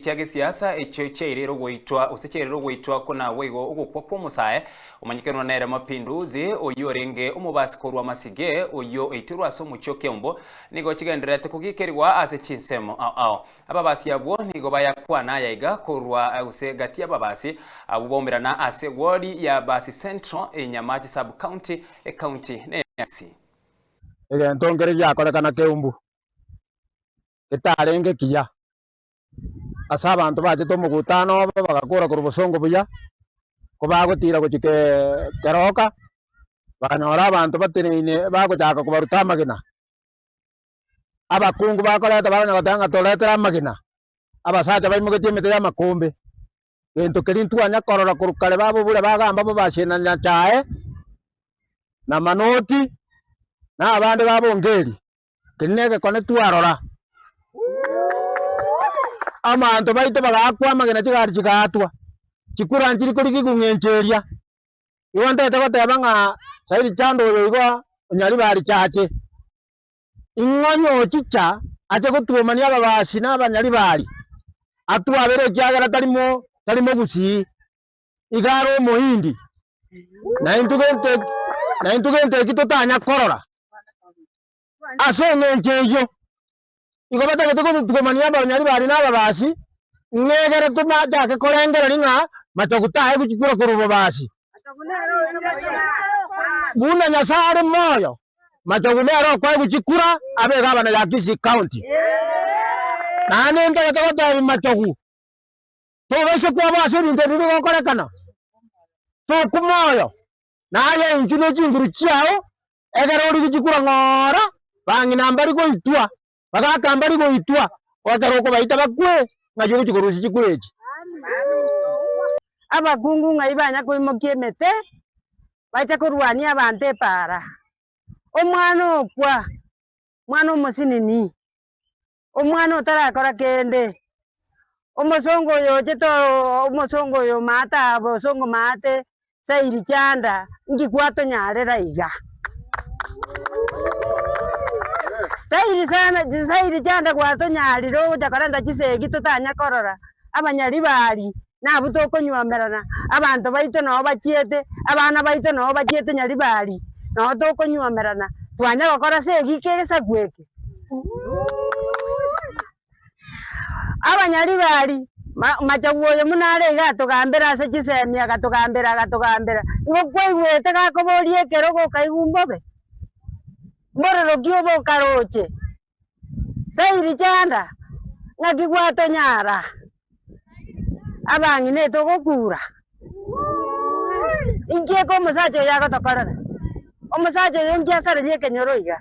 chia gesiasa echio chiairire ogoitwa gose chiairire ogoitwa kona boigo ogokwa kw'omosae omanyekanwa nere Mapinduzi oyio orenge omobasi korwa Masige oyio oitirwe ase omochie o Keumbu nigo chigendererete kogikerigwa ase chinsemo ao ao. Ababasi abwo nigo bayakwana aya iga korwa gose gati y'ababasi abwo baumerana ase ward ya Basi Central, Nyamache Sub-County, Ecounty neya Kisii. Egento nkere giakorekana Keumbu getarenge kiya, ase abanto bachete omogutano obo bagakora korwa bosongo buya, kobagotira gochia kee keroka, bakanyora abanto bateneine bagochaka kobaruta amagena. Abakungu bakoreta bakonya goteba ng'a toretere amagena, abasacha baimogetie emete ya amakombe, gento keria ntwanya korora korwa kare babobure bagamba bobasina na Nyachae, na Manoti, na abande babongeri, keria na egekone twarora. Abanto baito bagaakwa amagena chigari chigaatwa, chikura nchiri korigigwa ng'encho eria. Igo ntagete goteba ng'a Sairi Chanda oyo igo onyaribari chache, ing'o nyochicha ache gotwomania ababasi na abanyaribari, atwabere ekiagera tari mo tari mogusii, iga are omohindi, na intwe gento na intwe gento eki totanya korora. Ase eng'encho eyio, igo batagete gototugomania abanyaribari na ababasi, ng'a egere tomachake korengereria ng'a machogu taye gochikura korwa obobasi. Buna Nyasae are moyo, machogu nere okoegwa chikura abe egavana ya Kisii County. Naende ntagete gotebia machogu, tobaise kwaba ase ebinto ebi bigokorekana, tokwa moyo, naye inchuo ne chinguru chiao Ekero origia chikura ng'ora, bang'ina mbari goitwa, bagaka mbari goitwa, ekero okobaita bakwe, ng'ai ogochia korusia chikura echi? Abakungu ng'ai banya koimokia emete, bache korwania abanto epaara. Omwana okwa, omwana omosinini, omwana otarakora kende, omosongo oyo ochete oo omosongo oyo maate aa bosongo maate sairi chanda, inki gwatonyarera iga? Sairi sana sairi chanda gwatonyarire ogocha korenta chisegi totanya korora, abanyaribari nabwo tokonywomerana, abanto baito noo bachiete, abana baito noo bachiete nyaribari, noo tokonywomerana, twanya gokora segi ki egesaku eke. Abanyaribari, ma- machagu oyo buna are iga atogambera ase chisemi agatogambera agatogambera, igo kwaigwete gakoboria ekerogo okaigwa mbobe? Mbororo ki obe okaroche? Sairi chanda, ng'aki gwatonyara? Abang'ina etogokura? Inki eke omosacha oyo agotokorera? Omosacha oyo inki asarerie ekenyoro iga?